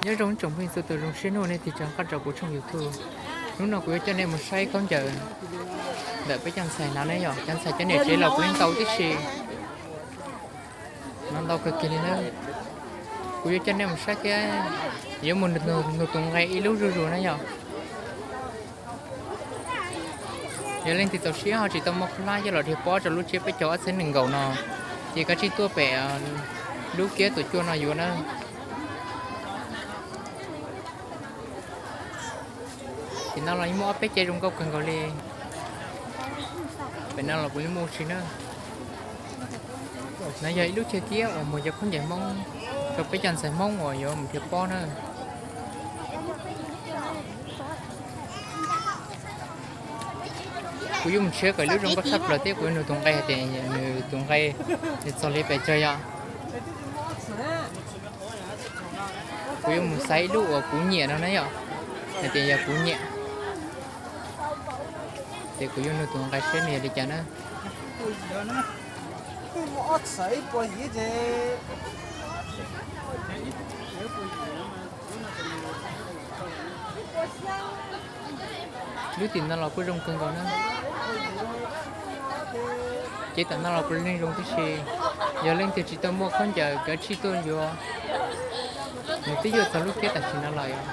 Nyob zoo tsoom phooj ywg txhua tus, zoo siab hnub nej tig rov qab rau kuv tshooj YouTube. Hnub no kuv yuav coj nej mus saib khaub ncaws ntawm peb cov ntxhais no ne yom. Cov ntxhais cov niam tsev los puav leej ntau tib si. No ntau kawg kiag li na. Kuv yuav coj nej mus saib thiab yuav mus nug tus nqe ib lub zuj zus na yom. Yog leej twg txaus siab ho tsis tau muaj khaub hlab coj los dhia pob rau lub tsiab peb caug ob txhiab nees nkaum no, ces kav tsij tuaj pem lub kiab tuam cuaj no yuav na. Ces no los yeej muaj ob peb ce zoo nkauj kawg nkaus li. Pem no los puav leej muaj ua si na. No yog ib lub chaw kiab uas muag cov khaub ncaws Hmoob rau peb cov ntxhais Hmoob uas yuav mus dhia pob na. Kuv yuav mus nrhiav kom lub zoo nkauj tshaj plaws thiab kuv yuav nug tus nqe hais tias nws tus nqe nws txog li pes tsawg yom. Kuv yuav mus xaiv ib lub uas kuv nyiam no na yom, hais tias yog kuv nyiam. Ces kuv yuav nug tus nqe seb nws yog li cas na. Lub tim no los kuj zoo kawg nkaus na. Ces tam no los puav leej zoo tib si. Yog leej twg tsis tau muaj khaub ncaws kav tsij tuaj yuav. Nws twb yuav txog lub kiab tam sim no lawm.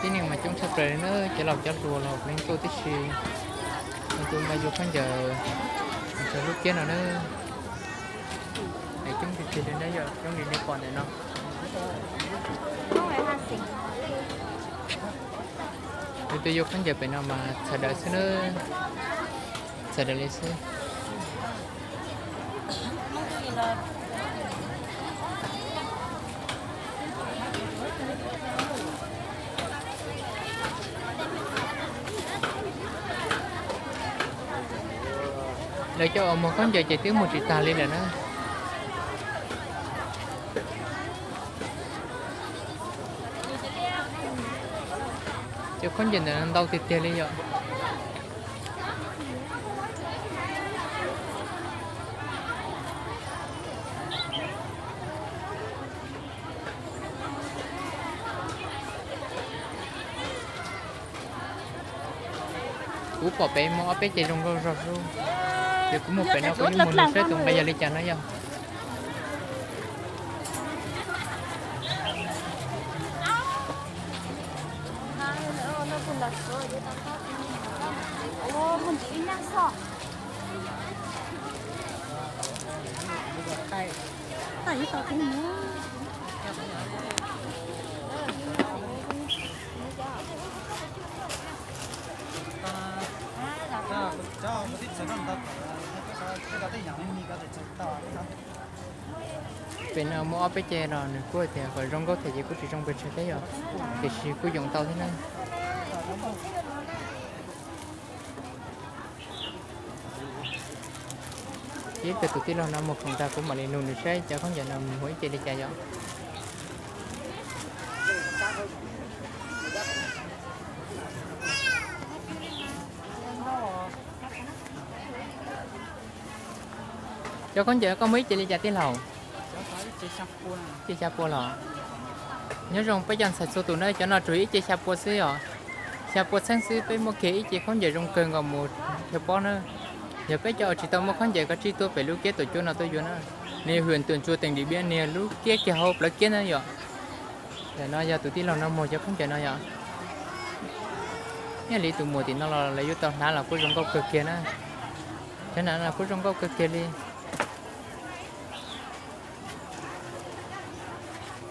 Tib neeg mas coob tshaj plaws li na, cov laus cov hluas los puav leej tuaj tib si. Tus nqa yuav khaub ncaws txog lub kiab no na. Es coob tiag tiag li na yom, coob li nej pom ntawm no. Tus twg yuav khaub ncaws pem no mas txhais daws xwb na. Txhais daws li xwb. Lawv cov uas muag khaub ncaws ces twb muag tsis tag li lawm na. Cov khaub ncaws ntawm no ntau tiag tiag li yom. Kuv pom pem muaj ob peb ce zoo nkauj zog xwb, ces kuv mus pem no kuv yeej mus nug saib tus nqe yog li cas na yom. Pem no muaj ob peb ce los nws kuj tias kom zoo nkauj thiab ces kuj tsis zoo pes tsawg thiab yom, tiam sis kuj yoom tau thiab na. Ib pliag tus tij laug no mus khoom tag kuv mam li nug nws saib cov khaub ncaws no muag ib ce li cas yom. Cov khaub ncaws koj muag ib ce li cas tij laug? Ib ce xya pua los? Nyob zoo peb cov ntxhais txhua tus na, cov no tsuas ib ce xya pua xwb os. Xya pua txheeb xwb peb muaj kiag ib ce khaub ncaws zoo kawg nkaus mus dhia pob na. Yog peb cov uas tsis tau muaj khaub ncaws kav tsij tuaj pem lub kiab tuam cuab no tuaj yuav na. Nws yog hwm tuam tsuas teem dim biab, nws yog lub kiab kiag hauv plawv kiab na yom. Ntawm no yog tus tij laug no muag cov khaub ncaws no yom. Ib yam li tus muam tim no los lawv yuav tau hnav los kuj zoo nkauj kawg kiag na. Cov hnav los kuj zoo nkauj kawg kiag li.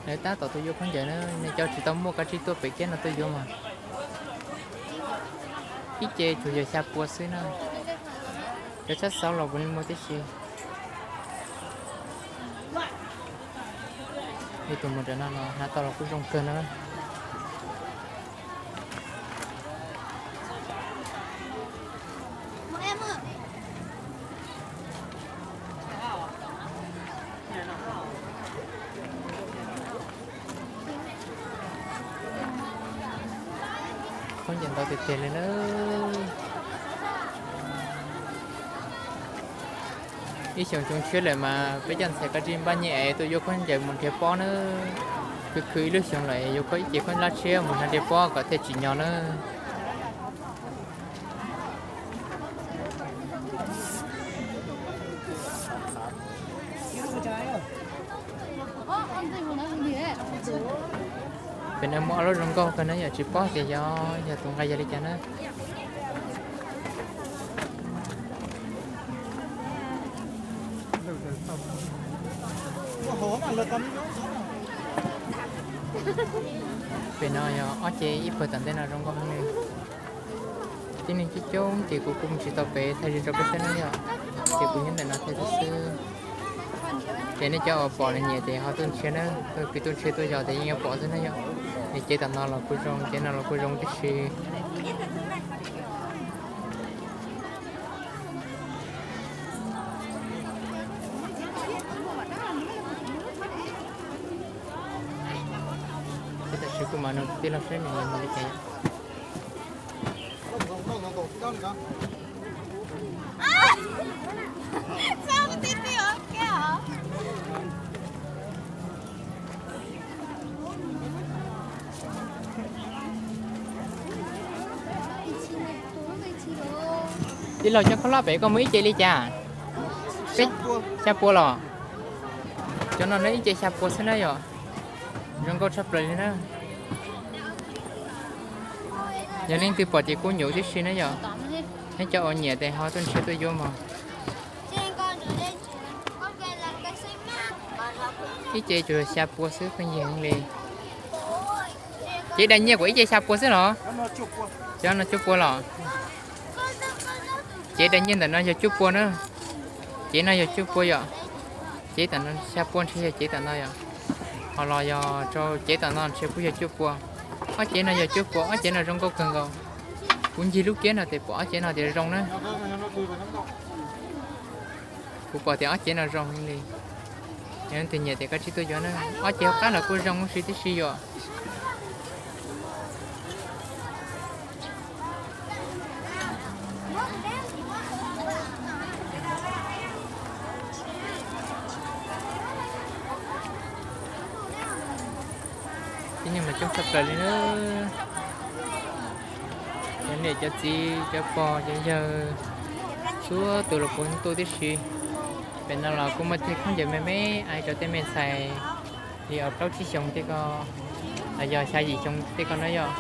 Lawv tab tom tuaj yuav khaub ncaws na, nej cov tsis tau muaj kav tsij tuaj pem kiab no tuaj yuav mas. Ib ce tsuas yog xya pua xwb na. Cov tshab xauv los puav leej muaj tib si. Ib tug mus rau no los hnav tau los kuj zoo kawg na. Khaub ncaws ntau tiag tiag li na. Ib xyoos xyoo tshiab lawm mas peb coj ntxhais Kab Tsib Npab Nyiaj es tuaj yuav khaub ncaws mus nrhiav pob na. Khwv khwv ib lub xyoos lawm yuav khaub ib ce khaub hlab tshiab mus nrhiav pob kom thiaj tsim nyog na. Pem no muaj ob lub zoo nkauj kawg na yom, tsis paub tias yog, yog tus nqaij yog li cas na. Pem no yog ob ce ib pawg tom ntej no zoo nkauj heev li. Tib neeg coob coob ces kuv kuj mus tsis tau pem, thaij zim rau peb saib na yom. Ces kuv nyob ntawm no thiaj xwb xwb. Ces nej cov uas pom nws nyiam ces ho tuaj nrhiav na, tuaj pib tuaj nrhiav tuaj yos ces yeej yuav pom xwb na yom. Es cev tom no los kuj zoo, cev no los kuj zoo tib si. Ces tam sim kuv mam nug tij laug saib nws yuav mus li cas. Tij laug, cov khaub hlab pem koj muaj ib ce li cas? Peb, xya pua los? Cov no na ib ce xya pua xwb na yom. Zoo nkauj tshaj plaws li na. Yog leej twg pom ces kuj nyuam tib si na yom. Neb cov uas nyiam ces ho tuaj nrhiav tuaj yuav mog. Ib ce tsuas xya pua xwb, pheej yig heev li. Cev dab nyiaj kuj ib ce xya pua xwb los? Cov no cuaj pua los? Cev dab nyiaj ntawm no yog cuaj pua na. Cev no yog cuaj pua yom. Cev tom no xya pua ntshe yog cev tom no yom. Ho los yog rau cev tom no ntshe kuj yog cuaj pua. Ob cev no yog cuaj pua, ob cev no zoo nkauj kawg nkaus. Kuv ncig lub kiab no ces pom ob cev no tias zoo na. Kuv pom tias ob cev no zoo heev li. Yog leej twg nyiam ces koj tsib tuaj yuav na. Ob cev hauv qab los kuj zoo huv si tib si yom. Tib neeg mas coob tshaj plaws li na. Cov niam cov txiv cov pog cov yawg, txhua tus los puav leej tuaj tib si. Pem no los kuj muaj tej khaub ncaws me me ai rau tej me ntxhais li ob plaub tsib xyoos tej ko, los yog xya yim xyoo tej ko na yom.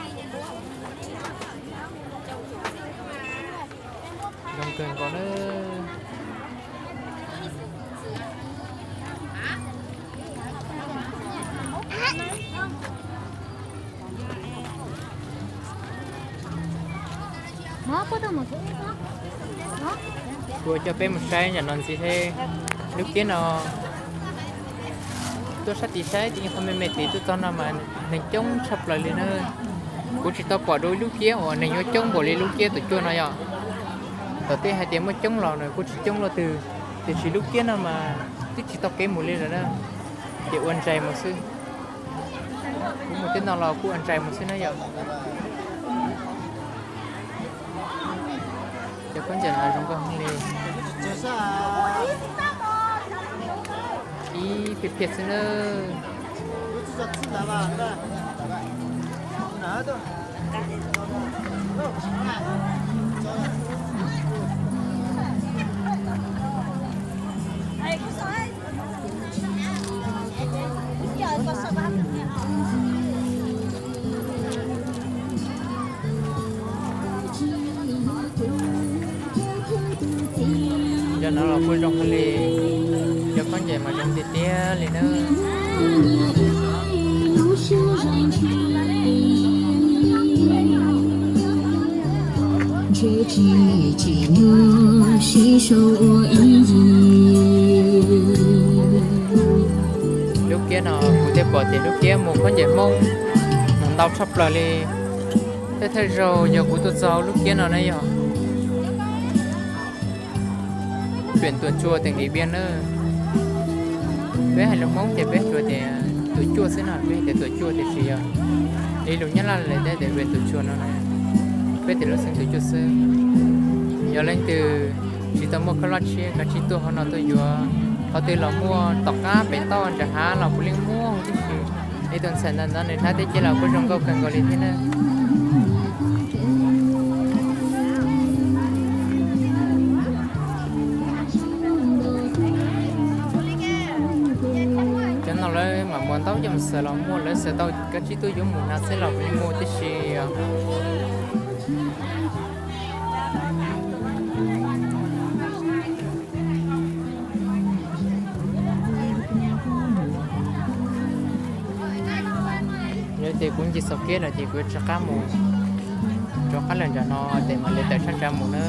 Zoo kawg nkaus na. Kuv coj peb mus saib nram no ntxiv thiab. Lub kiab no tuaj sab tid saib tsis yeej qhov me me tid tuaj txog no mas neeg coob tshaj plaws li na. Kuv tsis tau pom dua ib lub kiab uas neeg yuav coob npaum li lub kiab Tuam Cuaj no yom. Thaum twg hais tias muaj coob los nws kuj tsis coob luaj twg, tiam sis lub kiab no mas twb tsis tau kev mus li lawm na, ces ua ntsais mus xwb. Kuv mus tib no los kuj ua ntsais mus xwb na yom. Cov khaub ncaws no zoo nkauj heev li. Ib phiaj phiaj xwb na. Cov no los kuj zoo heev li, cov khaub ncaws mas zoo tiag tiag li na. Lub kiab no kuv thiaj pom tias lub kiab mus khaub ncaws Hmoob mus ntau tshaj plaws li. Thawj thawj zaug yog kuv tuaj txog lub kiab no na yog huyện Tuam Cuaj, tỉnh Điện Biên na. Peb hais lus Hmoob ces peb hais tias Tuam Cuaj xwb no, peb hais tias Tuam Cuaj tiam sis yog li lus Nyab Laj lawv thiaj tias huyện Tuam Cuaj no na. Peb tias lub xeev Tuam Cuaj xwb. Yog leej twg tsis tau muaj khaub hlab tshiab kav tsij tuaj hauv no tuaj yuav. Qhov twg los muaj, tom qab pem toj nram hav los puav leej muaj huv tib si. Ib tug ntxhais ntawm no nws hnab teb ceg los kuj zoo nkauj kawg nkaus li thiab na. Cov no lawv mam muas ntaub coj mus xaws los muaj, lawv xaws tau kav tsij tuaj yuav mus hnav xwb los puav leej muaj huv tib si os. Yog tias kuv nce Xaus Kiab lawm ces kuv yuav rov qab mus rov qab lawm nram no ces mam li tawm sab nrad mus na.